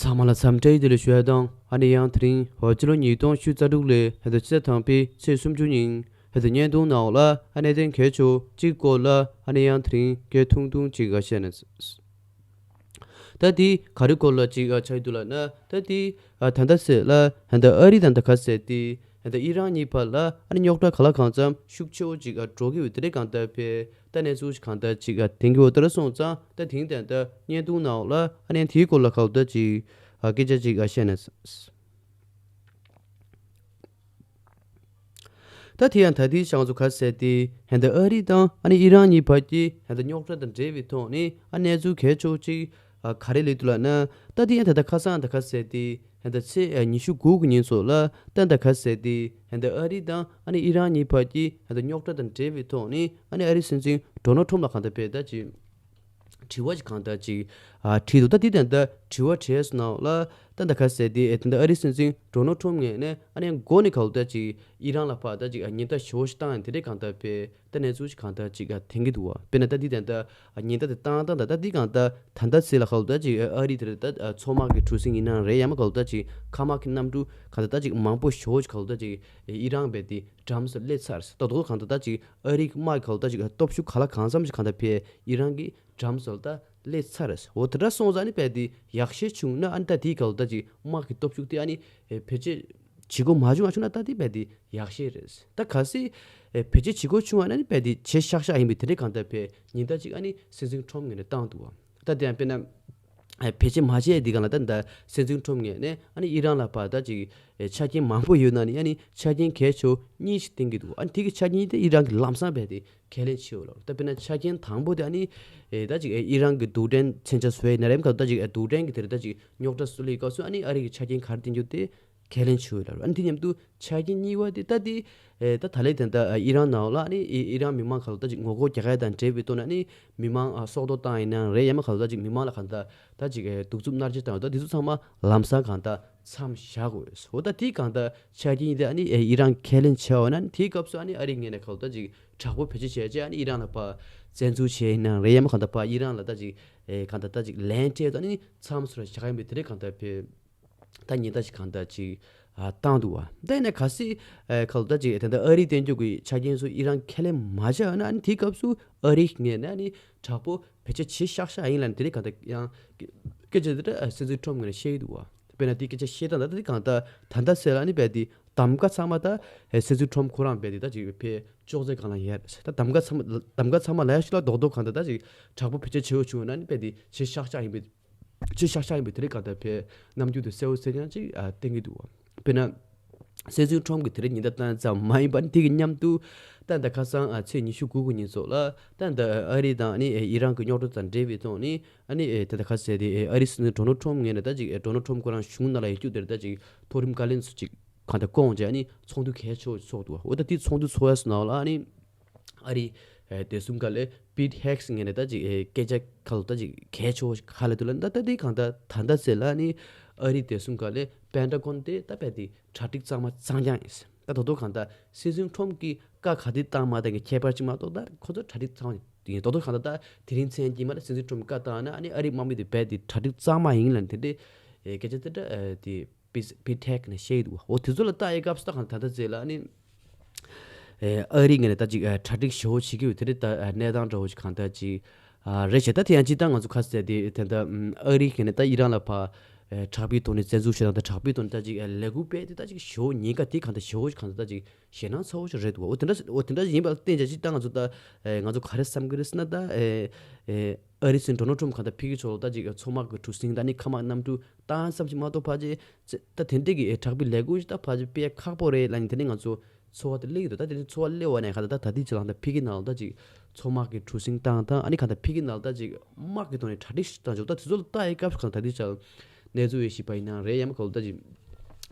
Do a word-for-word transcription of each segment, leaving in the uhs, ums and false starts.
ཚང་མ་ལ་འཚམས་འདྲི་བདེ་ལེགས་ཞུ་ཡ་དང་། ཨ་ནི་ཡང་དེ་རིང་ཧོ་སྤྱི་ལོ་ཉིས་སྟོང་ཉི་ཤུ་རྩ་དྲུག་ལོའི་ཧེ་ད་ཕྱི་ཟླ་དང་པོའི་ཚེས་སུམ་ཅུ་ཉིན་ཧེ་ད་བརྙན་ཐུང་ནང་ལ་ཨ་ནི་གནད་དོན་གལ་ཆེ་བོ་གཅིག་སྐོར་ལ་ཨ་ནི་ཡང་དེ་རིང་སྐད་ཐུང་ཐུང་ཅིག་ཨ་བཤད་ན། ད་དེ་ག་རེ་སྐོར་ལ་ཅིག་ཨ་ཆགས་ཀྱི་འདུག་ལབ་ན། ད་དེ་ཨ་ད་ལྟ་ཟེར་ལ་ཧེ་ད་ཨ་རི་དང་ད་ག་ཟེར་དེ་ཧེ་ད་ཨི་རན་གཉིས་བར་ལ་ཨ་ནི་རྙོག་དྲ་ག་ལ་གང་འཚམ་ཤུགས་ཆེ་བོ་ཅིག་ཨ་འགྲོ་གི་ཡོད་དེ་རེད། གང་ལྟར་ཕེ་ད་གནས་ཚུལ་ཞིག་གང་ལྟར་ཅིག་ཨ་དེང་གི་འོ་ད་ར་སོང་ཙང་། ད་དེང་དེང་ད་བརྙན་ཐུང་ནང་ལ་ཨ་ནི་དེའི་སྐོར་ལ་ག་ལ་ད་ཅིག་ཨ་སྐད་ཆ་ཅིག་ཨ་བཤད་ན། ད་དེ་ཡང་ད་དེའི་ཤང་ཚོ་ག་ཟེར་དེ་ཧེ་ད་ཨ་རི་དང་ཨ་ནི་ཨི་རན་གཉིས་བར་གྱི་ཧེ་ད་རྙོག་དྲ་དང་འབྲེལ་བའི་ཐོག་ནས་ཨ་གནས་ཚུལ་གལ་ཆེ་བོ་ཅིག་ཨ་ག་རེ་སླེབས་འདུག་ལབ་ན། ད་དེ་ཡང་ད་ད་ཁ་སང་ད་ག་ཟེར་དེ་ཧེ་ད་ཚེས་ཨ་ཉི་ཤུ་དགུ་གི་ཉིན་སོགས་ལ་ད་ད་ག་ཟེར་དེ་ཧེ་ད་ཨ་རི་དང་ཨ་ནི་ཨི་རན་གཉིས་བར་གྱི་ཧེ་ད་རྙོག་དྲ་དང་འབྲེལ་བའི་ཐོག་ནས་ཨ་ནི་ཨ་རིའི་སྲིད་འཛིན་ཌོ་ནལ་ཊམ་ལ་གང་ལྟར་ཕེ་ད་ཅིག་དྲི་བ་ཅིག་གང་ལྟར་ཅིག་ཨ་དྲིས་འདུག་ད་དེ་དེ་ལྟར་དྲི་བ་དྲིས་སུ་ནང་ལ་ད་ད་ག་ཟེར་དེ་ཨེ་དེ་འདྲ་ཨ་རིའི་སྲིད་འཛིན་ཌོ་ནལ་ཊམ་ངོས་ནས་ཨ་ནི་མགོ་ནས་ག་ལ་ད་ཅིག་ཨི་རན་ལ་ཕར་ད་ཅིག་ཉེན་བརྡ་ཞེ་པོ་ཞིག་བཏང་ཡང་དེ་འདྲའི་གང་ལྟར་ཕེ་ད་གནས་ཚུལ་ཞིག་གང་ལྟར་ཅིག་ཨ་ཐོན་གྱི་འདུག་བ། དཔེར་ན་ད་དེ་དེ་ལྟར་ཉེན་བརྡ་དེ་བཏང་བཏང་ད་ད་དེ་གང་ལྟར་ད་ལྟ་ཚེ་ལ་ག་ལ་ད་ཅིག་ཨ་རི་དེར་ད་མཚོ་དམག་གི་གྲུ་གཟིངས་ཡིན་ན་རེད། ཡང་མ་ག་ལ་ད་ཅིག་མཁའ་དམག་གི་གནམ་གྲུ་གང་ལྟར་ད་ཅིག་མང་པོ་ཞེ་པོ་ཞིག་ག་ལ་ད་ཅིག་ཨི་རན་བས་དེ་འགྲམ་སུ་སླེབས་ཚར། ད་དོ་གང་ལྟར་ད་ཅིག་ཨ་རིའི་དམག་གི་ག་ལ་ད་ཅིག་སྟོབས་ཤུགས་ག་ལ་གང་འཚམ་ཞིག་གང་ལྟར་ཕེ་ཨི་རན་གྱི་འགྲམ་སུ་ད་སླེབས་ཚར། འོ་དེ་འདྲ་སོང་ཙང་ཨ་ནི་རྦད་དེ་ཡག་ཤོས་བྱུང་ན་ཨ་ནི་ད་དེའི་ག་ལ་ད་ཅིག་དམག་གི་སྟོབས་ཤུགས་དེ་ཨ་ནི་ཨེ་བེད་སྤྱོད་བྱེད་དགོས་མ་བྱུང་བ་བྱུང་ན་ད་དེ་རྦད་དེ་ཡག་ཤོས་རེད། ད་གལ་སྲིད་ཨེ་བེད་སྤྱོད་བྱེད་དགོས་བྱུང་བ་ན་ཨ་ནི་རྦད་དེ་བྱེད་ཤག་ཤག་ཡིན་པའི་དེ་འདྲའི་གང་ལྟར་ཕེ་ཉེན་བརྡ་ཅིག་ཨ་ནི་སྲིད་འཛིན་ཊམ་ངོས་ནས་བཏང་འདུག་བ། ད་དེ་ཡང་དཔེར་ན་ཨེ་བེད་སྤྱོད་མ་བྱས་དེ་གང་ལ་ད་ད་སྲིད་འཛིན་ཊམ་ངོས་ནས་ཨ་ནི་ཨི་རན་ལ་ཕར་ད་ཅིག་ཨེ་ཆ་རྐྱེན་མང་པོ་ཡོད་ན་ནི་ཨ་ནི་ཆ་རྐྱེན་གལ་ཆེ་བོ་གཉིས་ཤིག་བསྟན་གྱི་འདུག་ཨ་ནི་དེ་གི་ཆ་རྐྱེན་དེ་ཨི་རན་གྱི་ལམ་སང་རྦད་དེ་ཁས་ལེན་བྱེད་འོ་ལ། ད་དཔེར་ན་ཆ་རྐྱེན་དང་པོ་དེ་ཨ་ནི་ཨེ་ད་ཅིག་ཨེ་ཨི་རན་གྱི་རྡུལ་ཕྲན་མཚོན་ཆ་བཟོས་ཡིན་ན་རེམ་ག་ད་ཅིག་ཨེ་རྡུལ་ཕྲན་གྱི་དེ་རེད་ད་ཅིག་རྙོག་དྲ་བཟོ་ལས་སྐབས་སུ་ཨ་ནི་ཨ་རི་གི་ཆ་རྐྱེན་ག་རེ་བསྟན་རྒྱུ་དེ་ཁས་ལེན་བྱེད་འོ་ལ། ཨ་ནི་དེ་མཉམ་དུ་ཆ་རྐྱེན་གཉིས་པ་དེ་ད་དེ་ཨེ་ད་ད་ལས་དེ་ད་ཨེ་ཨི་རན་ནང་ལ་ཨ་ནི་ཨེ་ཨི་རན་མི་མང་ག་ལ་ད་ཅིག་ངོ་རྒོལ་རྒྱག་ཡ་དང་འབྲེལ་བའི་ཐོག་ནས་ཨ་ནི་མི་མང་ཨ་སྲོག་ཐོག་བཏང་ཡིན་ན་རེད། ཡང་མ་ག་ལ་ད་ཅིག་མི་མང་ལ་ག་ད་ད་ཅིག་ཨེ་གདུག་རྩུབ་མནར་གཅོད་བཏང་ཡོད། ད་དེ་ཚོ་ཚང་མ་ལམ་སང་གང་ལྟར་མཚམས་བཞག་དགོས། འོ་ད་དེ་གང་ལྟར་ཆ་རྐྱེན་དེ་ཨ་ནི་ཨེ་ཨི་རན་ཁས་ལེན་བྱས་འོ་ན་ཨ་ནི་དེའི་སྐབས་སུ་ཨ་ནི་ཨ་རི་ངོས་ནས་ག་ལ་ད་ཅིག་དྲག་པོ་བེད་སྤྱོད་བྱས་རྗེས་ཨ་ནི་ཨི་རན་ལ་ཕར་བཙན་འཛུལ་བྱས་ཡིན་ན་རེད། ཡང་མ་ག་ད་ཕར་ཨི་རན་ལ་ད་ཅིག་ཨེ་གང་ལྟར་ད་ཅིག་ལན་སྤྲད་དང་ཨ་ནི་མཚམས་སུ་ར་བཞག་ཡིན་པའི་དེ་རེད་གང་ལྟར་ཕེ་ད་ཉེན་བརྡ་ཞིག་གང་ལྟར་ཅིག་ཨ་བཏང་འདུག་བ། ད་ཡིན་ན་གལ་སྲིད་ཨེ་ག་ལ་ད་ཅིག་དེ་འདྲ་ཨ་རིའི་བསྟན་རྒྱུ་གི་ཆ་རྐྱེན་ཚོ་ཨི་རན་ཁས་ལེན་མ་བྱས་ཡོད་ན་ཨ་ནི་དེའི་སྐབས་སུ་ཨ་རིའི་ངོས་ནས་ཨ་ནི་དྲག་པོ་བེད་སྤྱོད་བྱེད་ཤག་ཤག་ཡིན་ལབ་ནས་དེ་རིང་གང་ལྟར་ཡང་སྐད་ཆ་དེ་འདྲ་ཨ་སྲིད་འཛིན་ཊམ་ངོས་ནས་བཤད་ཀྱི་འདུག་བ། དཔེར་ན་དེ་སྐད་ཆ་བཤད་སྟངས་ད་ད་དེ་གང་ལྟར་ད་ལྟ་ཟེར་ལ་ཨ་ནི་རྦད་དེ་གདམ་ག་ཚང་མ་ད་ཨེ་སྲིད་འཛིན་ཊམ་ཁོ་རང་རྦད་དེ་ད་ཅིག་ཕེ་ཅོག་ཙེ་སྒང་ལ་ཡོད་རེད། ད་གདམ་ག་ཚང་མ་གདམ་ག་ཚང་མ་ལ་ཡ་ཤི་ལ་རྡོག་རྡོག་གང་ལྟར་ད་ཅིག་དྲག་པོ་བེད་སྤྱོད་བྱེད་འོ་བྱུང་ན་ཨ་ནི་རྦད་དེ་བྱེད་ཤག་ཤག་ཡིན་པའི་ཅི་ཤག་ཤག་ཡིན་པའི་དེ་རིང་གང་ལྟར་ཕེ་རྣམ་འགྱུར་དེ་གསལ་བོ་གསལ་རྐྱང་ཅིག་ཨ་བསྟན་གྱི་འདུག་བ། དཔེར་ན་སྲིད་འཛིན་ཊམ་གྱིས་དེ་རིང་ཉེན་བརྡ་བཏང་ཙམ་མ་ཡིན་པར་དེ་གི་མཉམ་དུ་ད་ལྟ་ཁ་སང་ཨ་ཚེས་ཉི་ཤུ་དགུ་གི་ཉིན་སོགས་ལ་ད་ལྟ་ཨ་རི་དང་ཨ་ནི་ཨི་རན་གྱི་རྙོག་དྲ་དང་འབྲེལ་བའི་ཐོག་ནས་ཨ་ནི་ད་ལྟ་ཁ་སང་དེ་ཨ་རིའི་སྲིད་འཛིན་ཌོ་ནལ་ཊམ་ངོས་ནས་ད་ཅིག་ཌོ་ནལ་ཊམ་ཁོ་རང་གཞུང་ནང་ལ་ཡོད་རྒྱུ་དེར་ད་ཅིག་མཐོ་རིམ་བཀའ་བློན་ཚོ་ཅིག་གང་ལྟར་བསྐོངས་བྱས་ཨ་ནི་ཚོགས་འདུ་གལ་ཆེ་བོ་ཚོགས་འདུག་བ། འོ་ད་དེ་ཚོགས་འདུ་ཚོགས་ཡ་སོ་ནང་ལ་ཨ་ནི་ཨ་རིའི་ཨེ་བདེ་སྲུང་བཀའ་བློན་པིད་ཧེག་སི་ངོས་ནས་ད་ཅིག་ཨེ་སྐད་ཆ་ཁ་ལོ་ད་ཅིག་གལ་ཆེ་བོ་ཞིག་ཧ་ལས་འདུག་ལ། ད་ད་དེ་གང་ལྟར་ད་ལྟ་ཟེར་ལ་ཨ་ནི་ཨ་རིའི་བདེ་སྲུང་བཀའ་བློན་པེན་ཊ་གོན་དེ་ད་རྦད་དེ་གྲ་སྒྲིག་གཙང་མ་གཙང་རྐྱང་ཡིན། ད་དོ་དོ་གང་ལྟར་སྲིད་འཛིན་ཊམ་གྱིས་བཀའ་ག་དེ་བཏང་མ་བཏང་གི་ཁྱད་པར་ཅིག་མ་གཏོགས་ད་ཁོ་ཚོ་གྲ་སྒྲིག་གཙང་མ་ཡིན། དོ་དོ་གང་ལྟར་ད་དེ་རིང་མཚན་དཀྱིལ་མ་ལ་སྲིད་འཛིན་ཊམ་གྱིས་བཀའ་བཏང་ན་ཨ་ནི་ཨ་རིའི་དམག་མི་དེ་རྦད་དེ་གྲ་སྒྲིག་གཙང་མ་ཡིན་ལ་དེ་འདྲའི་ཨེ་སྐད་ཆ་དེ་འདྲ་ཨེ་དེ། པི་པི་ཐེག་ནས་བཤད་ཀྱི་འདུག་འོ་དེ་ཚོ་ལ་ལྟ་ཡི་སྐབས་སུ་ད་གང་ད་ལྟ་ཟེར་ལ་ཨ་ནི། ཨེ་ཨ་རི་ངོས་ནས་ད་ཅིག་ཨེ་གྲ་སྒྲིག་ཞེ་པོ་བྱེད་ཀྱི་ཡོད་དེ་རེད། ད་ཨེ་གནས་སྟངས་འདྲ་བོ་ཞིག་གང་ལྟར་ཅིག་ཨ་རེད་བྱས། ད་དེ་ཡང་སྤྱིར་བཏང་ང་ཚོ་ཁ་གསལ་དེ་དེ་ད་ཨ་རི་ངོས་ནས་ད་ཨི་རན་ལ་ཕར་ཨེ་དྲག་པོའི་ཐོག་ནས་བཙན་འཛུལ་བྱས་དང་ད་དྲག་པོའི་ཐོག་ནས་ད་ཅིག་ཨེ་ལས་འགུལ་སྤེལ་དེ་ད་ཅིག་ཞེ་པོ་ཉེན་ཁ་དེ་གང་ལྟར་ཞེ་པོ་ཞིག་གང་ལྟར་ད་ཅིག་ཞེད་སྣང་ཚ་བོ་ཞིག་རེད་འདུག་འོ་དེ་འདྲ་འོ་དེ་འདྲ་ཡིན་པ་ལ་བརྟེན་བྱས་སྤྱིར་བཏང་ང་ཚོ་ད་ཨེ་ང་ཚོ་ག་རེ་བསམ་གྱི་རེད་ཟེར་ན་ད་ཨེ་ཨེ། ཨ་རིའི་སྲིད་འཛིན་ཌོ་ནལ་ཊམ་གང་ལྟར་ཕེབས་ཀྱི་ཆོག་ལ་ད་ཅིག་མཚོ་དམག་གི་གྲུ་གཟིངས་ད་ནི་མཁའ་དམག་གནམ་གྲུ་བཏང་ཙམ་ཞིག་མ་གཏོགས་ཕལ་ཆེར་ད་དེ་འདྲས་ཀྱི་དྲག་པོའི་ལས་འགུལ་ཞིག་ད་ཕལ་ཆེར་སྤེལ་ཁག་པོ་རེད་ལབ་ནས་དེ་ནས་ང་ཚོ་ཚོར་བ་དེ་སླེབས་ཀྱི་འདུག་ད་དེ་ནས་ཚོར་བ་སླེབས་པ་ནས་གང་ལྟར་ད་ད་ལྟའི་ཆ་ལ་ད་ཕ་གི་ནང་ལ་ད་ཅིག་མཚོ་དམག་གི་གྲུ་གཟིངས་བཏང་དང་ཨ་ནི་གང་ལྟར་ཕ་གི་ནང་ལ་ད་ཅིག་དམག་གི་ཐོག་ནས་གྲ་སྒྲིག་ཞིག་བཏང་ཆོག་ད་དེ་ཚོ་ལ་ལྟ་ཡི་སྐབས་སུ་གང་ལྟར་ད་ལྟའི་ཆ་ལ་གནས་ཚུལ་ཡོད་ཤེས་པ་ཡིན་ན་རེད། ཡང་མིན་གང་ལྟར་ད་ཅིག་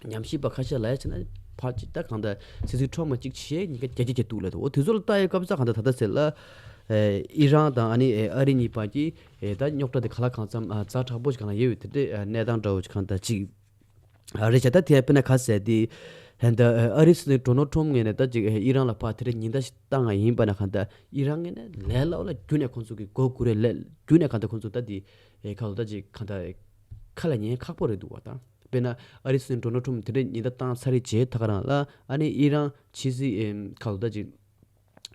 ཉམས་ཞིབ་པ་ཁ་ཤས་ལ་ཡ་བྱས་ན་ཕལ་ཆེར་ད་གང་ལྟར་སྲིད་འཛིན་ཊམ་གཅིག་བྱས་ཉེན་ཁ་རྒྱ་ཆེ་རྒྱག་འདུག་ལབ་འདུག་འོ་དེ་ཚོ་ལ་ལྟ་ཡི་སྐབས་སུ་གང་ལྟར་ད་ལྟ་ཟེར་ལ་ཨི་རན་དང་ཨ་ནི་ཨ་རི་གཉིས་བར་གྱི་ད་རྙོག་དྲ་དེ་ག་ལ་གང་འཚམ་ཛ་དྲག་པོ་ཞིག་གང་ལ་ཡོད་ཡོད་དེ་འདྲའི་གནས་སྟངས་འདྲ་བོ་ཞིག་གང་ལྟར་ཅིག་རེད་བྱས། ད་དེ་དཔེར་ན་ཁ་གསལ་དེ་ད་ཨ་རིའི་སྲིད་འཛིན་ཌོ་ནལ་ཊམ་ངོས་ནས་ད་ཅིག་ཨི་རན་ལ་ཕར་དེ་འདྲའི་ཉེན་བརྡ་ཞིག་བཏང་ཡིན་པ་ན་གང་ལྟར་ཨི་རན་ངོས་ནས་ལས་སླ་པོ་ལ་བརྒྱུད་ནས་ཁོང་ཚོ་གི་མགོ་སྒུར་རེད། ལས་བརྒྱུད་ནས་གང་ལྟར་ཁོང་ཚོ་ད་དེ་ཁ་ལོ་ད་ཅིག་གང་ལྟར། ཁ་ལ་ཉན་ཁག་པོ་རེད་འདུག་བ་དང་། དཔེར་ན་ཨ་རིའི་སྲིད་འཛིན་ཌོ་ནལ་ཊམ་དེ་འདྲའི་ཉེན་བརྡ་བཏང་ཚར་རེད་བྱས་ད་ག་རང་ལ་ཨ་ནི་ཨི་རན་ཕྱི་སྲིད་ཨེམ་ཁ་ལོ་ད་ཅིག་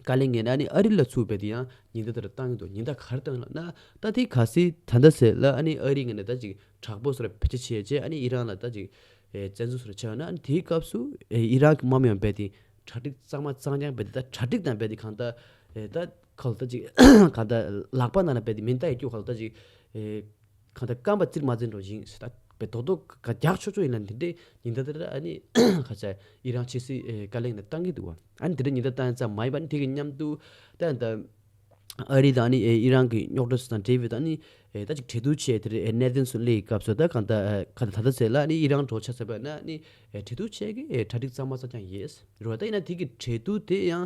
བཀའ་བློན་ངོས་ནས་ཨ་ནི་ཨ་རི་ལ་ཚུར་རྦད་དེ་ཡང་ཉེན་བརྡ་དེ་འདྲ་བཏང་གི་འདུག་ཉེན་བརྡ་ག་རེ་བཏང་ལབ་ན། ད་དེ་གལ་སྲིད་ད་ལྟ་ཟེར་ལ་ཨ་ནི་ཨ་རིའི་ངོས་ནས་ད་ཅིག་དྲག་པོ་སོ་ར་བེད་སྤྱོད་བྱས་རྗེས་ཨ་ནི་ཨི་རན་ལ་ད་ཅིག་ཨེ་བཙན་འཛུལ་སོ་ར་བྱས་ན་ཨ་ནི་དེའི་སྐབས་སུ་ཨེ་ཨི་རན་གྱི་དམག་མི་ཡང་རྦད་དེ་གྲ་སྒྲིག་གཙང་མ་གཙང་རྐྱང་རྦད་དེ་ད་གྲ་སྒྲིག་དང་རྦད་དེ་གང་ལྟར་ཨེ་ད་ཁ་ལོ་ད་ཅིག་གང་ལྟར་ལག་པ་ནང་ལ་རྦད་དེ་མེ་མདའ་ཡི་སྐྱོ་ཁ་ལོ་ད་ཅིག་ཨེ་གང་ལྟར་རྐང་པ་བཙིར་མ་བཙིར་འགྲོ་བཞིན་ཟེར། ད་རྦད་རྡོག་རྡོག་ག་རྒྱག་ཆོག་ཆོག་ཡིན་ལ་འདི་འདྲའི་ཉེན་བརྡ་དེ་འདྲ་ཨ་ནི་ག་ཚད་ཨི་རན་ཕྱི་སྲིད་ཨེ་བཀའ་བློན་ནས་བཏང་གི་འདུག་བ། ཨ་ནི་འདི་འདྲའི་ཉེན་བརྡ་བཏང་ཙམ་མ་ཡིན་པ་ཨ་ནི་དེ་གི་མཉམ་དུ་ད་ད་ཨ་རི་དང་ཨ་ནི་ཨེ་ཨི་རན་གྱི་རྙོག་དྲ་སོགས་དང་འབྲེལ་བའི་ད་ཨ་ནི་ཨེ་ད་ཅིག་གྲོས་བསྡུར་བྱས་དེ་རེད། ཨེ་གནད་དོན་སོགས་སླེབས་ཀྱི་སྐབས་སུ་ད་གང་ལྟར་ཨེ་ག་ད་ད་ད་ཟེར་ལ་ཨ་ནི་ཨི་རན་འགྲོ་ཆ་ཟེར་བ་ན་ཨ་ནི་ཨེ་གྲོས་བསྡུར་བྱས་ཀྱི་ཨེ་གྲ་སྒྲིག་གཙང་མ་གཙང་རྐྱང་ཡིན་རེད་བ། ད་ཡིན་ན་དེ་གི་གྲོས་བསྡུར་དེ་ཡང་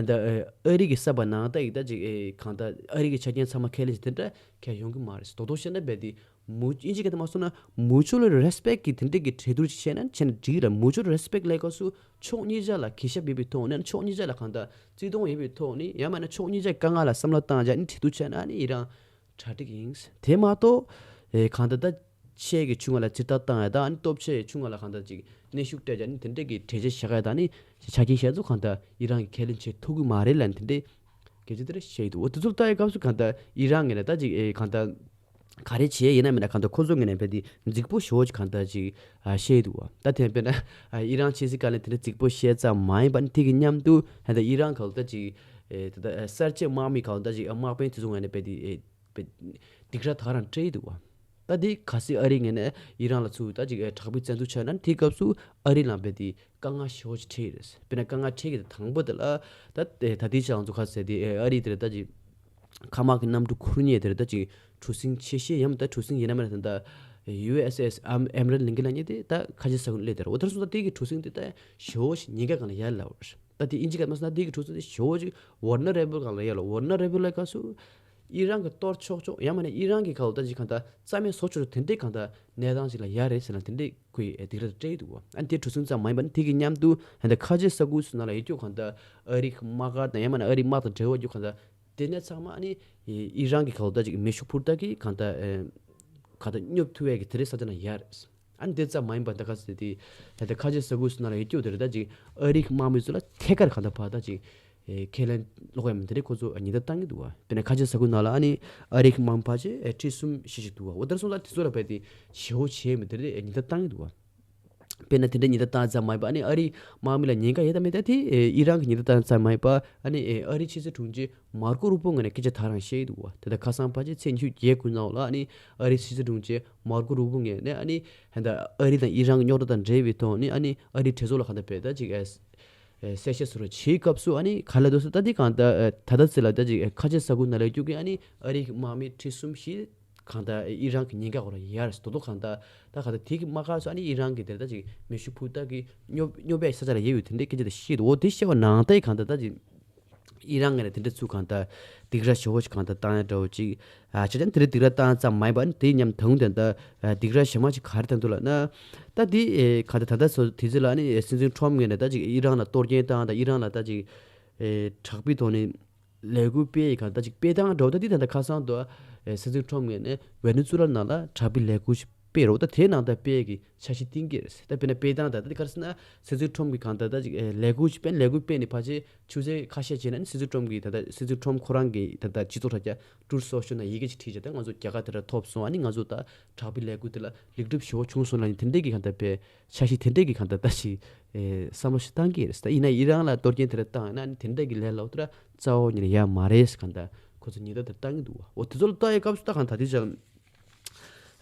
ད་ཨ་རི་གི་ས་བབ་ནང་ད་ཡིག་ད་ཅིག་ཨེ་གང་ལྟར་ཨ་རི་གི་ཆ་རྐྱེན་ཚང་མ་ཁས་ལེན་བྱས་དེ་འདྲ་གལ་ཡོང་གི་མ་རེད། རྡོག་རྡོག་བཤད་ན་རྦད་དེ་མུ་དབྱིན་ཇི་སྐད་དུ་མ་སོང་ན་mutual respect གི་དེ་འདྲས་ཀྱི་གྲོས་བསྡུར་ཅིག་བྱས་ན་བྱས་ན་འགྲིག་ར། mutual respect ལས་ཀ་སུ་ཕྱོགས་གཉིས་ཆ་ལ་གུས་ཞབས་ཡོད་པའི་ཐོག་ནས་ཕྱོགས་གཉིས་ཆ་ལ་གང་ལྟར་བརྩི་མཐོང་ཡོད་པའི་ཐོག་ནས་ཡང་མིན་ན་ཕྱོགས་གཉིས་ཆ་དཀའ་ངལ་ལ་བསམ་བློ་བཏང་བྱས་ནས་གྲོས་བསྡུར་བྱས་ན་ཨ་ནི་ཡི་རང་གྲ་སྒྲིག་ཡིན། དེ་མ་གཏོགས་ཨེ་གང་ལྟར་ད་ཆེ་གི་ཆུང་བ་ལ་ཚིར་ཐག་བཏང་ཡ་ད་ཨ་ནི་སྟོབས་ཆེ་ཆུང་བ་ལ་གང་ལྟར་ཅིག་གནོན་ཤུགས་སྤྲད་བྱས་ནས་དེ་འདྲས་ཀྱི་གྲོས་ཆོད་བཞག་ཡ་ད་ཨ་ནི་ཆ་རྐྱེན་གཞན་ཚོ་གང་ལྟར་ཡི་རང་གིས་ཁས་ལེན་བྱེད་ཐུབ་ཀྱི་མ་རེད་ལབ་ནས་དེ་འདྲས་སྐད་ཆ་དེ་འདྲ་བཤད་ཀྱི་འདུག་འོ་དེ་ཚོ་ལ་ལྟ་ཡའི་སྐབས་སུ་གང་ལྟར་ཡི་རང་ངོས་ནས་ད་ཅིག་ཨེ་གང་ལྟར་ག་རེ་བྱས་ཡིན་ན་མིན་ན་གང་ལྟར་ཁོ་ཚོ་ངོས་ནས་རྦད་དེ་རྫིག་པོ་ཞེ་པོ་ཅིག་གང་ལྟར་ཅིག་ཨ་བཤད་འདུག་བ། ད་དེ་དཔེར་ན་ཨ་ཡི་རང་ཕྱི་སྲིད་བཀའ་བློན་དེ་འདྲ་རྫིག་པོ་བཤད་ཙམ་མ་ཡིན་པ་ནི་དེ་གི་མཉམ་དུ་ད་ལྟ་ཡི་རང་གང་ལྟར་ཅིག་ཨེ་ད་ལྟ་ཨ་གསར་བརྗེ་དམག་མི་གང་ལྟར་ཅིག་ཨ་དམག་དཔོན་དེ་ཚོ་ངོས་ནས་རྦད་དེ་ཨེ་རྦད་སྡིགས་ར་ད་ག་རང་སྤྲད་འདུག་བ། ད་དེ་གལ་སྲིད་ཨ་རིའི་ངོས་ནས་ཡི་རང་ལ་ཚུར་ད་ཅིག་ཨེ་དྲག་པོའི་བཙན་འཛུལ་བྱས་ན་ནི་དེའི་སྐབས་སུ་ཨ་རི་ལ་རྦད་དེ་དཀའ་ངལ་ཞེ་པོ་ཅིག་འཕྲད་ཀྱི་རེད། དཔེར་ན་དཀའ་ངལ་འཕྲད་ཀྱི་དེ་དང་པོ་དེ་ལ་ད་ཨེ་ད་ལྟའི་ཆ་ང་ཚོ་ག་ཟེར་དེ་ཨེ་ཨ་རི་དེ་རེད་ད་ཅིག་མཁའ་དམག་གི་གནམ་གྲུ་ཁུར་མཁན་དེ་རེད་ད་ཅིག་གྲུ་གཟིངས་ཆེ་ཤོས་ཡང་མིན་ད་གྲུ་གཟིངས་ཡིན་ན་མིན་ན་ད་ལྟ་ཡུ་ཨེས་ཨེས་ཨམ་ཨེམ་རན་ལིང་གིན་ལབ་མཁན་དེ་ད་ཁ་ཆེ་ས་ཁུལ་སླེབས་དེ་རེད། འོ་དེར་སོང་ད་དེ་གི་གྲུ་གཟིངས་དེ་ད་ཞེ་པོ་ཞིག་ཉེན་ཁ་སྒང་ལ་ཡར་ལབ་པ་རེད། ད་དེ་ཨིན་ཇི་སྐད་མ་སོང་ན་དེ་གི་གྲུ་གཟིངས་དེ་ཞེ་པོ་ཅིག་ཝལ་ནེ་རེ་བལ་སྒང་ལ་ཡར་ལབ། ཝལ་ནེ་རེ་བལ་ལབ་སྐབས་སུ་ཨི་རན་གྱིས་གཏོར་ཆོག་ཆོག་ཡང་མིན་ན་ཨི་རན་གྱིས་ག་ལོ་ད་ཅིག་གང་ལྟར་རྩ་མེད་བཟོ་ཆོག་ཆོག་དེ་འདྲའི་གང་ལྟར་གནས་སྟངས་ཅིག་ལ་ཡར་རེད་ཟེར་ན་དེ་འདྲའི་ཁོས་ཨེ་སྡིགས་ར་སྤྲད་འདུག་བ། ཨ་ནི་དེ་གྲུ་གཟིངས་ཙམ་མ་ཡིན་པ་ནི་དེ་གི་མཉམ་དུ་ཧན་ད་ཁ་ཆེ་ས་ཁུལ་སོགས་ནང་ལ་ཡོད་རྒྱུ་གང་ལྟར་ཨ་རིའི་དམག་སྒར་དང་ཡང་མིན་ན་ཨ་རིའི་དམག་དང་འབྲེལ་བ་ཡོད་རྒྱུ་གང་ལྟར་དེ་ནས་ཚང་མ་ཨ་ནི་ཨི་རན་གྱིས་ག་ལོ་ད་ཅིག་མེ་ཤུགས་འཕུར་མདའ་གིས་གང་ལྟར་ཨེ་གང་ལྟར་སྙོབ་ཐུབ་ཡས་ཀྱི་དེ་འདྲའི་ས་ཆ་ནང་ཡར། ཨ་ནི་དེ་ཙམ་མ་ཡིན་པར་ད་ག་ཟེར་དེ་ད་ལྟ་ཁ་ཆེ་ས་ཁུལ་སོགས་ནང་ལ་ཡོད་རྒྱུ་དེ་རེད་ད་ཅིག་ཨ་རིའི་དམག་མི་ཚོ་ལ་ཐད་ཀར་གང་ལྟར་ཕར་ད་ཅིག་ཨེ་ཁས་ལེན་སློག་ཡ་མི་དེ་འདྲའི་ཁོ་ཚོ་ཉེན་བརྡ་བཏང་གི་འདུག་བ། དཔེར་ན་ཁ་ཆེ་ས་ཁུལ་ནང་ལ་ཨ་ནི་ཨ་རིའི་དམག་མི་ཕལ་ཆེར་ཨེ་ཁྲི་གསུམ་བཞི་ཞིག་འདུག་བ། འོ་དེར་སོང་ཙང་དེ་ཚོ་ལ་རྦད་དེ་ཞེ་པོ་བྱས་མི་དེ་འདྲའི་ཉེན་བརྡ་བཏང་གི་འདུག་བ། དཔེར་ན་དེ་འདྲའི་ཉེན་བརྡ་བཏང་ཙམ་མ་ཡིན་པ་ཨ་ནི་ཨ་རིའི་དམག་མི་ལ་ཉེན་ཁ་ཡོད་དམ་མེད་ད་དེ་ཨེ་ཨི་རན་གྱིས་ཉེན་བརྡ་བཏང་ཙམ་མ་ཡིན་པ་ཨ་ནི་ཨེ་ཨ་རིའི་ཕྱི་སྲིད་དྲུང་ཆེ་མར་ཀོ་རུ་པོ་ངོས་ནས་སྐད་ཆ་ད་རང་བཤད་ཀྱི་འདུག་བ། དེ་ལྟར་ཁ་སང་ཕལ་ཆེར་ཚེས་ཉི་ཤུ་བརྒྱད་དགུ་ནང་ལ་ཨ་ནི་ཨ་རིའི་ཕྱི་སྲིད་དྲུང་ཆེ་མར་ཀོ་རུ་པོ་ངོས་ནས་ཨ་ནི་ཧན་ད་ཨ་རི་དང་ཨི་རན་གྱི་རྙོག་དྲ་དང་འབྲེལ་བའི་ཐོག་ནས་ཨ་ནི་ཨ་རིའི་གྲོས་ཚོགས་ལ་གང་ལྟར་བས་ད་ཅིག་ཨེ་ཨེ་གསལ་བཤད་སོགས་རེ་བྱེད་སྐབས་སུ་ཨ་ནི་ག་ལ་འདུག་ཟེར་ད་འདི་གང་ལྟར་ཨེ་ད་ལྟ་ཚེ་ལ་ད་ཅིག་ཨེ་ཁ་ཆེ་ས་ཁུལ་ནང་ལ་རྒྱུག་གིན་ཨ་ནི་ཨ་རིའི་དམག་མི་ཁྲི་གསུམ་བཞི་གང་ལྟར་ཨེ་ཨི་རན་གྱི་ཉེན་ཁ་འོག་ལ་ཡར་སོ་དོ་གང་ལྟར་ད་གང་ལྟར་དེ་གི་དམག་སྒར་སུ་ཨ་ནི་ཨི་རན་གྱི་དེར་ད་ཅིག་མེ་ཤུགས་འཕུར་མདའ་གི་སྙོབ་སྙོབ་པའི་ས་ཆ་ལ་ཡོད་ཡོད་དེ་འདྲའི་སྐད་ཆ་དེ་བཤད་འདུག་འོ་དེ་བཤད་པ་ནང་ལྟར་གང་ལྟར་ད་ཅིག་ཨི་རན་ངོས་ནས་དེ་འདྲ་ཚུལ་གང་ལྟར་སྡིགས་ར་ཞེ་པོ་ཞིག་གང་ལྟར་བཏང་ཡ་འདྲ་བོ་ཅིག་ཨ་ཆ་ཅན་དེ་འདྲ་སྡིགས་ར་བཏང་ཙམ་མ་ཡིན་པ་ནི་དེའི་མཉམ་དུ་དེ་ལྟར་ཨ་སྡིགས་ར་གཞན་མ་ཞིག་ག་རེ་བཏང་འདུག་ལབ་ན། ད་དེ་ཨེ་གང་ལྟར་ད་ལྟ་སོ་དེ་ཚོ་ལ་ནི་སྲིད་འཛིན་ཁྲོམ་ངོས་ནས་ད་ཅིག་ཨི་རན་ལ་གཏོར་སྐྱོན་བཏང་དང་ཨི་རན་ལ་ད་ཅིག་ཨེ་དྲག་པོའི་ཐོག་ནས་ལས་འགུལ་སྤེལ་ཡི་གང་ལྟར་ཅིག་སྤེལ་སྟངས་འདྲ་བོ་ད་དེ་ད་ལྟ་ཁ་སང་དུ་ཨེ་སྲིད་འཛིན་ཁྲོམ་ངོས་ནས་ཝེ་ནེ་ཛུ་ལ་ནང་ལ་དྲག་པོའི་ལས་འགུལ་ཞིག་སྤེལ་རོགས་ད་དེའི་ནང་ད་སྤེལ་གི་འཆར་གཞི་བཏིང་གི་རེད། ད་དཔེར་ན་སྤེལ་སྟངས་ད་ད་དེ་ག་རེ་ཟེར་ན་སྲིད་འཛིན་ཁྲོམ་གི་གང་ལྟར་ད་ཅིག་ཨེ་ལས་འགུལ་ཞིག་སྤེལ་ལས་འགུལ་སྤེལ་ནས་ཕལ་ཆེར་ཆུ་ཚོད་ཁ་ཤས་རྗེས་ན་ནི་སྲིད་འཛིན་ཁྲོམ་གི་ད་ལྟ་སྲིད་འཛིན་ཁྲོམ་ཁོ་རང་གི་ད་ལྟ་སྤྱི་ཚོགས་དྲ་རྒྱ་Truth Social ནང་ཡི་གེ་ཅིག་བྲིས་བྱས་ད་ང་ཚོ་རྒྱ་གར་དེ་འདྲ་ཐོབ་སོང་ཨ་ནི་ང་ཚོ་ད་དྲག་པོའི་ལས་འགུལ་དེ་ལ་ལེགས་གྲུབ་ཞེ་པོ་བྱུང་སོང་ལབ་ནི་དེ་འདྲས་ཀྱི་གང་ལྟར་དཔེ་འཆར་གཞི་དེ་འདྲས་ཀྱི་གང་ལྟར་ད་ཅིག་ཨེ་བསམ་བློ་ཞིག་བཏང་གི་རེད། ད་ཡིན་ན་ཡི་རང་ལ་གཏོར་སྐྱོན་དེ་འདྲ་བཏང་ཡིན་ན་ནི་དེ་འདྲས་ཀྱི་ལས་སླ་པོ་དེ་འདྲ་རྩ་བ་ཉིད་ནས་ཡ་མ་རེད་གང་ལྟར་ཁོ་ཚོ་ཉེན་བརྡ་དེ་བཏང་གི་འདུག་བ། འོ་དེ་ཚོ་ལ་ལྟ་ཡི་སྐབས་སུ་ད་གང་ལྟར་དེ་ཅང་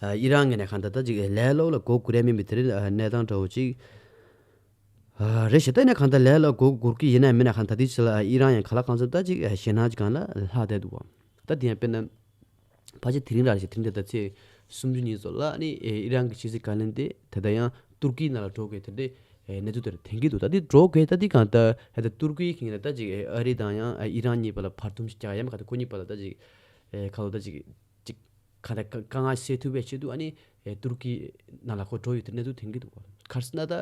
ཨ་ཨི་རན་ངོས་ནས་གང་ལྟར་ད་ཅིག་ལས་སླ་པོ་ལ་མགོ་སྒུར་ཡ་མིན་པའི་དེ་རིང་གནས་སྟངས་འདྲ་བོ་ཅིག་ཨ་རེད་ཞེ་ད་ནས་གང་ལྟར་ལས་སླ་པོ་མགོ་སྒུར་གི་ཡིན་ན་མིན་ན་གང་ལྟར་དེ་ཅི་ལ་ཨི་རན་ཡང་ག་ལ་གང་འཚམ་ད་ཅིག་ཞེད་སྣང་ཅིག་གང་ལ་ལྷག་བསྡད་འདུག་བ། ད་དེ་ཡང་དཔེར་ན་ཕལ་ཆེར་དེ་རིང་རང་ཞིག་དེ་རིང་དེ་ལྟར་ཚེས་སུམ་ཅུ་ཉིན་ཚོ་ལ་ཨ་ནི་ཨི་རན་གྱི་ཕྱི་སྲིད་བཀའ་བློན་དེ་ད་ལྟ་ཡང་ཏུར་ཀི་ནང་ལ་འགྲོ་དགོས་དེ་འདྲའི་གནས་ཚུལ་དེ་འདྲ་ཐོན་གྱི་འདུག་ད་དེ་འགྲོ་དགོས་ད་དེ་གང་ལྟར་ད་ལྟ་ཏུར་ཀི་གིས་ད་ཅིག་ཨ་རི་དང་ཡང་ཨི་རན་གཉིས་བར་ལ་བར་འདུམ་ཞིག་རྒྱག་ཡ་མ་ག་ད་ཁོ་གཉིས་བར་ལ་ད་ཅིག་ཨེ་ག་ལ་ད་ཅིག་ཅིག་ག་ད་དཀའ་ངལ་སེལ་ཐུབ་པའི་ཆེད་དུ་ཨ་ནི་ཨེ་ཏུར་ཀི་ནང་ལ་ཁོ་འགྲོ་ཡོད་དེ་གནས་ཚུལ་ཐོན་གྱི་འདུག་ག་རེ་ཟེར་ན་ད་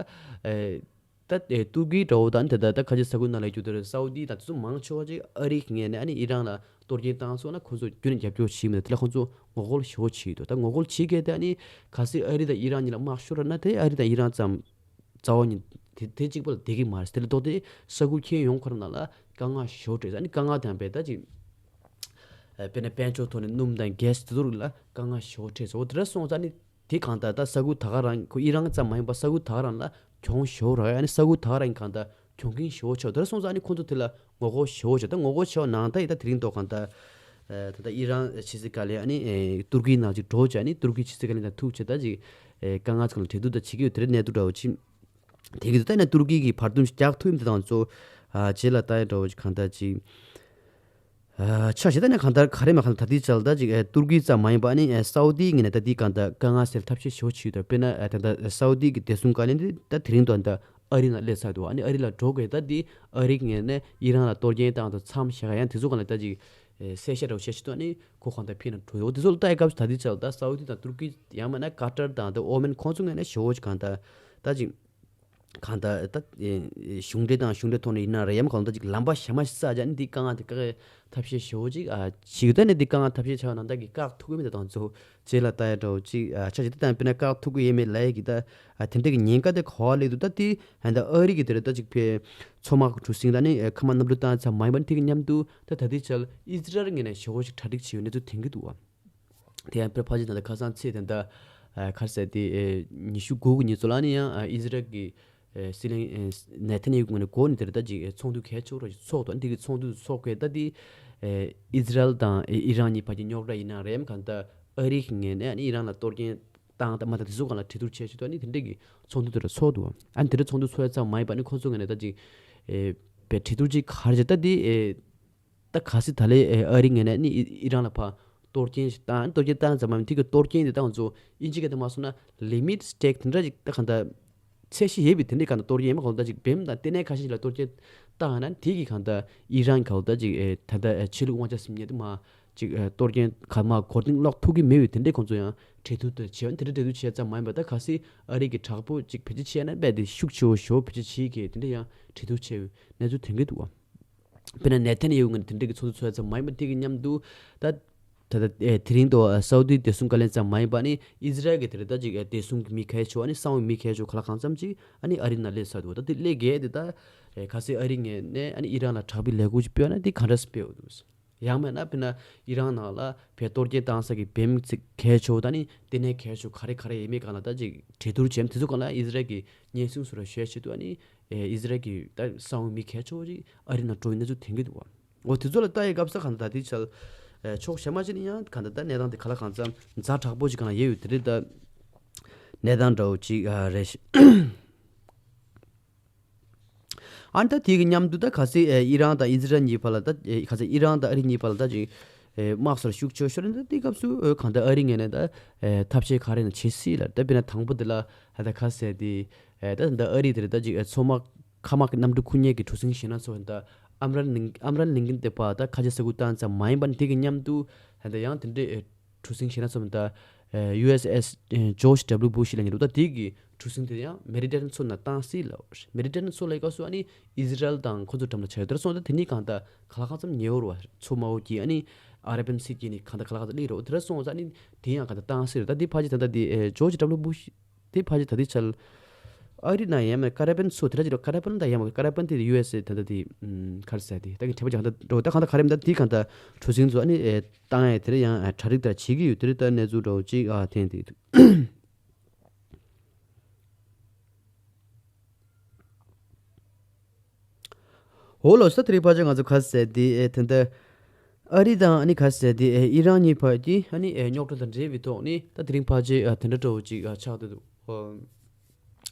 ཨེ་ ད་ཨེ་ཏུར་ཀི་འདྲ་བོ་དང་དེ་ད་ད་ཁ་ཆེ་ས་ཁུལ་ནང་ལ་རྒྱུ་དེར་སའུ་དི་དང་དེ་ཚོ་མང་ཆེ་བ་ཅིག་ཨ་རིའི་ངོས་ནས་ཨ་ནི་ཨི་རན་ལ་གཏོར་སྐྱོན་བཏང་སོང་ན་ཁོ་ཚོ་རྒྱུན་ནས་རྒྱབ་སྐྱོར་བྱེད་མི་འདུག་དེ་ལ་ཁོ་ཚོ་ངོ་རྒོལ་ཞེ་པོ་བྱེད་ཀྱི་འདུག་ད་ངོ་རྒོལ་བྱེད་མཁན་དེ་ཨ་ནི་གལ་སྲིད་ཨ་རི་དང་ཨི་རན་གཉིས་ལ་དམག་ཤོར་ན་དེ་ཨ་རི་དང་ཨི་རན་ཙམ་རྩ་བ་ཉིད་དེ་དེ་གཅིག་པ་ལ་བསྡད་ཀྱི་མ་རེད། དེ་ལ་ལྡོག་སྟེ་ས་ཁུལ་ཁྱོན་ཡོངས་ཁོ་རང་ནང་ལ་དཀའ་ངལ་ཞེ་པོ་འཕྲད། ཨ་ནི་དཀའ་ངལ་དེ་ཡང་བས་ད་ཅིག་ཨ་དཔེར་ན་དཔལ་འབྱོར་ཐོག་ནས་སྣུམ་དང་གྷེ་སི་དེ་ཚོ་ལ་དཀའ་ངལ་ཞེ་པོ་འཕྲད་སོང་། འོ་དེ་འདྲ་སོང་ཙང་ནི་དེ་གང་ལྟར་ད་ས་ཁུལ་ད་ག་རང་ཁོ་ཨི་རན་ཙམ་མ་ཡིན་པར་ས་ཁུལ་ད་ག་རང་ལ་གྱོང་ཞེ་པོ་རག་ཡ། ཨ་ནི་ས་ཁུལ་ད་ག་རང་གང་ལྟར་གྱོང་གུན་ཞེ་པོ་ཆེ་བ། དེ་འདྲ་སོང་ཙང་ཨ་ནི་ཁོ་ཚོ་དེ་ལ་ངོ་རྒོལ་ཞེ་པོ་བྱས། ད་ངོ་རྒོལ་བྱས་པ་ནང་ད་ཡི་ད་དེ་རིང་ཐོག་གང་ལྟར་ཨ་ད་ད་ཨི་རན་ཕྱི་སྲིད་བཀའ་བློན་ཨ་ནི་ཨེ་ཏུར་ཀི་ནང་ཅིག་འགྲོ་བྱས། ཨ་ནི་ཏུར་ཀི་ཕྱི་སྲིད་བཀའ་བློན་དང་ཐུག་བྱས་ད་ཅིག་ཨེ་དཀའ་ངལ་ཚོ་ལ་འབྲེལ་གཏུག་ད་བྱེད་ཀྱི་ཡོད། དེ་འདྲ་གནས་ཚུལ་འདྲ་བོ་ཅིག་དེ་གི་ད་ནི་ཏུར་ཀི་གི་བར་འདུམ་ཞིག་རྒྱག་ཐུབ་ཡིན། དེ་དང་ཚོ་ཨ་རྗེས་ལ་ད་ཡ་འདྲ་བོ་ཅིག་གང་ལྟར་ཅིག་ཨ་ཆ་ཞིག་ད་ནི་གང་ལྟར་ག་རེ་མ་གང་ལྟར་ད་ལྟའི་ཆར་ད་ཅིག་ཨ་ཏུར་ཀི་ཙམ་མ་ཡིན་པ་ནི་ཨ་སའུ་དིའི་ངོས་ནས་ད་འདི་གང་ལྟར་དཀའ་ངལ་སེལ་ཐབས་ཤེས་ཞེ་པོ་བྱེད་ཡོད། དཔེར་ན་ཨ་ད་ལྟ་སའུ་དི་གི་བདེ་སྲུང་བཀའ་བློན་འདི་ད་དེ་རིང་དུ་ད་ཨ་རི་ནང་སླེབས་ཚར་འདུག་ཨ་ནི་ཨ་རི་ལ་འགྲོ་དགོས། ད་འདི་ཨ་རིའི་ངོས་ནས་ཨི་རན་ལ་གཏོར་སྐྱོན་བཏང་དང་མཚམས་བཞག་ཡ་ཡང་དེ་ཚོ་གང་ལ་ད་ཅིག་ཨ་གསལ་བཤད་འདྲ་བོ་བྱས་བྱེད་དུ་ཨ་ནི་ཁོ་གང་ལྟར་ཕྱིན་ནས་འགྲོ་ཡོད། དེ་ཚོ་ལ་ལྟ་ཡི་སྐབས་སུ་ད་ལྟའི་ཆར་ད་སའུ་དི་དང་ཏུར་ཀི་ཡང་མིན་ན་ཀ་ཏར་དང་ད་ཨོ་མན་ཁོང་ཚོ་ངོས་ནས་ཞེ་པོ་ཅིག་གང་ལྟར་ད་ཅིག་གང་ལྟར་ད་ཨེ་གཞུང་འབྲེལ་དང་གཞུང་འབྲེལ་ཐོག་ནས་ཡིན་ན་རེད། ཡང་གང་ལྟར་ཅིག་ལམ་པ་གཞན་མ་ཞིག་བསགས་བྱས་ནས་འདི་དཀའ་ངལ་དེ་བཀག་ཐབས་ཤེས་ཞེ་པོ་ཅིག་ཨ་བྱེད་ཀྱི་ད་ནི་འདི་དཀའ་ངལ་ཐབས་ཤེས་བྱ་བ་ནང་ལྟར་གྱི་བཀག་ཐུབ་ཀྱི་མེད། ད་དང་ཚོ་རྗེས་ལ་ལྟ་ཡ་འདྲ་བོ་ཅིག་ཨ་ཆ་ཞིག་ད་ལྟ་དཔེར་ན་བཀག་ཐུབ་ཀྱི་ཡོད་མེད་ལབ་ཡ་གི་ད་ཨ་དེ་འདྲ་གི་ཉེན་ཁ་དེ་ག་པར་སླེབས་འདུག་ད་དེ་ཨ་ད་ཨ་རི་གི་དེ་རེད། ད་ཅིག་ཕེ་མཚོ་དམག་གི་གྲུ་གཟིངས་ད་ནི་ཨ་མཁའ་དམག་གནམ་གྲུ་བཏང་ཚར་མ་ཡིན་པ་ནི་དེ་གི་མཉམ་དུ་ད་ད་ལྟའི་ཆར་ཨི་ཟི་རལ་ངོས་ནས་ཞེ་པོ་ཅིག་གྲ་སྒྲིག་བྱས་ཡོད་གནས་ཚུལ་ཐོན་གྱི་འདུག་བ། དེ་ཡང་དཔེར་ཕལ་ཆེར་ད་ལྟ་ཁ་སང་ཚེས་ད་ལྟ་ཨ་ག་རེ་ཟེར་དེ་ཨེ་ཉི་ཤུ་དགུ་གི་ཉིན་ཚོ་ལ་ནི་ཡང་ཨ་ཨི་ཟི་རལ་གྱི་ཨེ་སྲིད་བློན་ཨེ་ནེ་ཐན་ཡ་ཧུ་ངོས་ནས་འགོ་ནས་དེར་ད་ཅིག་ཨེ་ཚོགས་འདུ་གལ་ཆེ་བོ་ར་ཅིག་ཚོགས་འདུག་འདི་གི་ཚོགས་འདུ་ཚོགས་སྐབས་ད་དེ་ཨེ་ཨི་ཟི་རལ་དང་ཨེ་ཨི་རན་གཉིས་བར་གྱི་རྙོག་དྲ་ཡིན་ན་རེད། གང་ལྟར་ཨ་རི་གི་ངོས་ནས་ཨ་ནི་ཨི་རན་ལ་གཏོར་སྐྱོན་བཏང་དང་མ་བཏང་དེ་ཚོ་སྒང་ལ་གྲོས་བསྡུར་བྱས་ཆེད་དུ་ཨ་ནི་དེ་འདྲས་ཀྱི་ཚོགས་འདུ་དེ་ར་ཚོགས་འདུག་ཨ་ནི་དེ་འདྲས་ཚོགས་འདུ་ཚོགས་ཡ་ཙམ་མ་ཡིན་པ་ནི་ཁོང་ཚོ་ངོས་ནས་ད་ཅིག་ཨེ་བའི་གྲོས་བསྡུར་ཅིག་ག་རེ་བྱས་ད་དེ་ཨེ། ད་གལ་སྲིད་ད་ལན་ཨ་རི་ངོས་ནས་ནི་ཨི་རན་ལ་ཕར་གཏོར་སྐྱོན་ཞིག་བཏང་། གཏོར་སྐྱོན་བཏང་ཙམ་མ་ཡིན་དེ་གི་གཏོར་སྐྱོན་དེ་བཏང་ཚོ་ཨིན་ཇི་སྐད་དུ་མ་སོང་ན་ལི་མིཊ་སི་ཊེག་དེ་འདྲ་ཅིག་ད་གང་ལྟར་ཚད་གཞི་ཡོད་པའི་དེ་འདྲའི་གང་ལྟར་གཏོར་སྐྱོན་ཡིན་མ་གང་ལྟར་ཅིག་བེམ་དང་ལྟེ་གནས་ཁ་ཤས་ཤིག་ལ་གཏོར་སྐྱོན་བཏང་ན་དེ་གི་གང་ལྟར་ཨི་རན་གང་ལྟར་ཅིག་ཨེ་ད་ལྟ་ཨེ་ཆོས་ལུགས་དབང་ཆ་ཟིན་ཉེ་དུ་མ་ཅིག་ཨེ་གཏོར་སྐྱོན་ག་མ་གོ་རྟིང་སློག་ཐུབ་ཀྱི་མེད་པའི་དེ་འདྲའི་ཁོང་ཚོ་ཡང་གྲོས་བསྡུར་དེ་བྱས་དེ་འདྲ་གྲོས་བསྡུར་བྱས་ཙམ་མ་ཡིན་པ་ད་གལ་སྲིད་ཨ་རི་གི་དྲག་པོ་ཅིག་བེད་སྤྱོད་བྱས་ན་རྦད་དེ་ཤུགས་ཆེ་བོ་ཞེ་པོ་བེད་སྤྱོད་བྱེད་ཀྱི་དེ་འདྲ་ཡང་གྲོས་བསྡུར་བྱས་ཡོད་གནས་ཚུལ་ཐོན་གྱི་འདུག་བ། དཔེར་ན་ནེ་ཐན་ཡ་ཧུ་ངོས་ནས་དེ་འདྲ་གི་ཚོགས་འདུ་ཚོགས་ཡ་ཙམ་མ་ཡིན་པ་དེ་གི་མཉམ་དུ་ད་ད་ལྟ་ཨེ་དེ་རིང་དུ་ཨ་སའུ་དི་བདེ་སྲུང་བཀའ་བློན་ཙམ་མ་ཡིན་པ་ནི་ཨི་ཟི་རལ་གྱི་དེ་རེད། ད་ཅིག་ཨེ་བདེ་སྲུང་གི་མི་གལ་ཆེ་བ་ནི་གསང་བའི་མི་གལ་ཆེ་བ་ག་ལ་གང་འཚམ་ཅིག་ཨ་ནི་ཨ་རི་ནང་སླེབས་ཚར་འདུག་ད་དེ་སླེབས་གལ་དེ་ད་ཨེ་གལ་སྲིད་ཨ་རི་ངོས་ནས་ཨ་ནི་ཨི་རན་ལ་དྲག་པོའི་ལས་འགུལ་ཅིག་སྤེལ་བ་ན་དེ་ག་འདྲ་སྤེལ་འདུག་ཡང་མིན་ན་དཔེར་ན་ཨི་རན་ནང་ལ་བས་གཏོར་སྐྱོན་བཏང་ས་གི་བེམ་ཚིག་གལ་ཆེ་བ་ད་ནི་ལྟེ་གནས་གལ་ཆེ་བ་ག་རེ་ག་རེ་ཡིན་མིན་སྒང་ལ་ད་ཅིག་གྲོས་བསྡུར་བྱས་དེ་ཚོ་སྒང་ལ་ཨི་ཟི་རལ་གྱི་སྙན་སེང་བཟོ་འདྲ་ཞུ་ཡ་ཆེད་དུ་ཨ་ནི་ཨེ་ཨི་ཟི་རལ་གྱི་ད་གསང་བའི་མི་གལ་ཆེ་བ་ཅིག་ཨ་རི་ནང་འགྲོ་ཡི་གནས་ཚུལ་ཐོན་གྱི་འདུག་བ། འོ་དེ་ཚོ་ལ་ལྟ་ཡི་སྐབས་སུ་གང་ལྟར་ད་ལྟའི་ཆར་ཨེ་ཕྱོགས་གཞན་མ་ཅིག་ནས་ཡང་གང་ལྟར་ད་གནས་སྟངས་དེ་ག་ལ་གང་འཚམ་ཛ་དྲག་པོ་ཅིག་སྒང་ལ་ཡོད་ཡོད་དེ་རེད། ད་གནས་སྟངས་འདྲ་བོ་ཅིག་ཨ་རེད་ཤག་ཨ་ནི་ད་དེ་གི་མཉམ་དུ་ད་གལ་སྲིད་ཨེ་ཨི་རན་དང་ཨི་ཟི་རལ་གཉིས་བར་ལ་ད་ཨེ་གལ་སྲིད་ཨི་རན་དང་ཨ་རི་གཉིས་བར་ལ་ད་ཅིག་ཨེ་དམག་སོར་ཤུགས་ཆེ་ཤོར་ན་ད་དེ་སྐབས་སུ་ཨེ་གང་ལྟར་ཨ་རི་ངོས་ནས་ད་ཨེ་ཐབས་ཤེས་ག་རེ་ན་བྱེད་སྲིད་ལ། ད་དཔེར་ན་དང་པོ་དེ་ལ་ཨ་ད་ག་ཟེར་དེ་ཨེ་ད་ད་ཨ་རི་དེ་རེད། ད་ཅིག་ཨེ་མཚོ་དམག་མཁའ་དམག་གི་གནམ་གྲུ་ཁུ་ཉག་གི་གྲུ་གཟིངས་ཞེད་སྣང་ཚོགས་ད་ཨམ་རན་ལིང་ཨམ་རན་ལིང་ཀན་དེ་བར་ད་ཁ་ཆེ་ས་ཁུལ་བཏང་ཙམ་མ་ཡིན་པ་ནི་དེ་གི་མཉམ་དུ་ཨ་ད་ཡང་དེ་འདྲའི་ཨེ་གྲུ་གཟིངས་ཞེད་སྣང་ཚོགས་ད་ཨེ་ཡུ་ཨེས་ཨེ་ཇོརྗ་ཌབ་ལུ་བུ་ཤི་ལབ་མཁན་འདུག་ད་དེ་གི་གྲུ་གཟིངས་དེ་ཡང་མེ་ཌི་ཊེ་རེ་ནི་མཚོ་ནང་བཏང་སྲིད་ལབ། མེ་ཌི་ཊེ་རེ་ནི་མཚོ་ལབ་སྐབས་སུ་ཨ་ནི་ཨི་ཟི་རལ་དང་ཁོ་ཚོ་འགྲམ་ལ་ཆགས་ཡོད། དེ་ར་སོང་ཙང་དེ་ནི་གང་ལྟར་ག་ལ་གང་འཚམ་ཉེ་བོ་རེད་བ། མཚོ་དམའ་བོ་གི་ཨ་ནི་ཨ་ར་བན་སི་གི་ནི་གང་ལྟར་ག་ལ་གང་འཚམ་སླེབས་རེད་བ། དེ་ར་སོང་ཙང་ཨ་ནི་དེ་ཡང་གང་ལྟར་བཏང་སྲིད་རེད། ད་དེ་ཕལ་ཆེར་ད་ལྟ་དེ་ཨེ་ཇོརྗ་ཌབ་ལུ་བུ་ཤི་དེ་ཕལ་ཆེར་ད་ལྟའི་ཆར་ཨ་རི་ནང་ཡང་མེད་ཀ་ར་བན་མཚོ་དེ་ར་ཅིག་ཀ་ར་བན་ད་ཡང་མེད། ཀ་ར་བན་དེ་ཡུ་ཨེས་ཨེ་ད་ལྟ་དེ་ཨམ་ག་རེ་ཟེར་དེ་ད་གི་དྲན་པ་ཅིག་གང་ལྟར་འགྲོ་ད་གང་ལྟར་ག་རེ་མེད། ད་དེ་གང་ལྟར་གྲུ་གཟིངས་ཚོ་ཨ་ནི་ཨེ་བཏང་ཡ་དེ་ར་ཡང་ཨེ་གྲ་སྒྲིག་ད་བྱེད་ཀྱི་ཡོད། དེ་ར་ད་གནས་ཚུལ་འདྲ་བོ་ཅིག་ཨ་ཐོན་དེ་འདུག་འོ་ལགས་སོ། དེ་རིང་ཕལ་ཆེར་ང་ཚོ་ག་རེ་ཟེར་དེ་ཨེ་ད་ལྟ་ཨ་རི་དང་ཨ་ནི་ག་རེ་ཟེར་དེ་ཨེ་ཨི་རན་གཉིས་བར་གྱི་ཨ་ནི་ཨེ་རྙོག་དྲ་དང་འབྲེལ་བའི་ཐོག་ནས་ད་དེ་རིང་ཕལ་ཆེར་ཨ་དེ་འདྲ་འདྲ་བོ་ཅིག་ཨ་ཆགས་བསྡད་འདུག་ཨོ།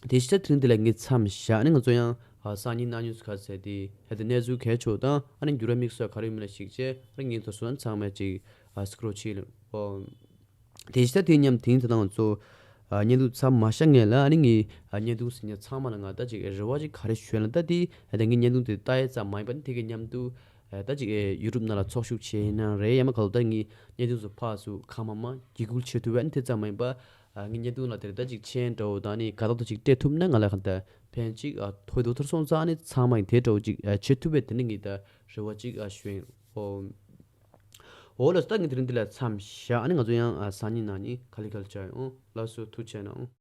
དེ་ཕྱིར་དེ་རིང་འདི་ལ་ངས་མཚམས་བཞག་ནས་ང་ཚོ་ཡང་ཨ་སང་ཉིན་གནངས་ཉིན་སུ་ག་རེ་ཟེར་དེ་ཨེ་ད་གནས་ཚུལ་གལ་ཆེ་བ་དང་ཨ་ནི་འགྱུར་བ་དམིགས་བསལ་ག་རེ་ཡོད་མེད་ལ་གཞིགས་བྱས་ཨ་ནི་ངས་ད་གཟོད་ཚང་མས་ཅིག་ཨ་སྐུ་རོགས་བྱེད་ལ་ཨོ། དེ་ཕྱིར་དེ་མཉམ་དེང་དེ་དང་ཚོ་ཨ་བརྙན་ཐུང་མཚམས་མ་བཞག་སྔོན་ལ་ཨ་ནི་ངས་ཨ་བརྙན་ཐུང་གཟིགས་མཁན་ཚང་མ་ལ་ང་ད་ཅིག་རེ་བ་ཅིག་ག་རེ་ཞུ་ན་ད་དེ་ཨ་ད་ངས་བརྙན་ཐུང་དེ་ལྟ་ཡས་ཙམ་མ་ཡིན་པ་ནི་དེ་གི་མཉམ་དུ་ཨ་ད་ཅིག་ཨེ་ཡུ་ཊུབ་ནང་ལ་ཚོགས་ཞུགས་བྱས་ཡིན་ན་རེད། ཡང་མ་ག་ལ་ད་ངས་བརྙན་ཐུང་ཚོ་ཕར་ཚུར་གང་མང་མང་འཇིགས་སྐུལ་བྱེད་ཐུབ་པ་ནི་དེ་ཙམ་མ་ཡིན་པ་ཨ་ངས་བརྙན་ཐུང་ལ་དེར་ད་ཅིག་མཆན་འདྲ་བོ་དང་ནི་དགའ་རྟགས་དེ་ཅིག་སྤྲད་ཐུབ་ན་ང་ལ་གང་ལྟར་ ཕན་ཅིག་ཨ་ཐོགས་འདུག་ཐར་སོང་ཙང་ཨ་ནི་ཚང་མ་ཡིན་དེ་འདྲ་བོ་ཅིག་ཨ་བྱེད་ཐུབ་པའི་དེ་འདྲ་ངེས་ད་རེ་བ་ཅིག་ཨ་ཞུ་ཡིན། ཨོ། ཨོ་ལགས་སོ། ད་ངས་དེ་རིང་འདི་ལ་མཚམས་བཞག་ཨ་ནི་ང་ཚོ་ཡང་ཨ་སང་ཉིན་གནངས་ཉིན་ག་ལེ་ག་ལེ་བྱ་ཡོང་། ལགས་སོ། ཐུགས་རྗེ་གནང་།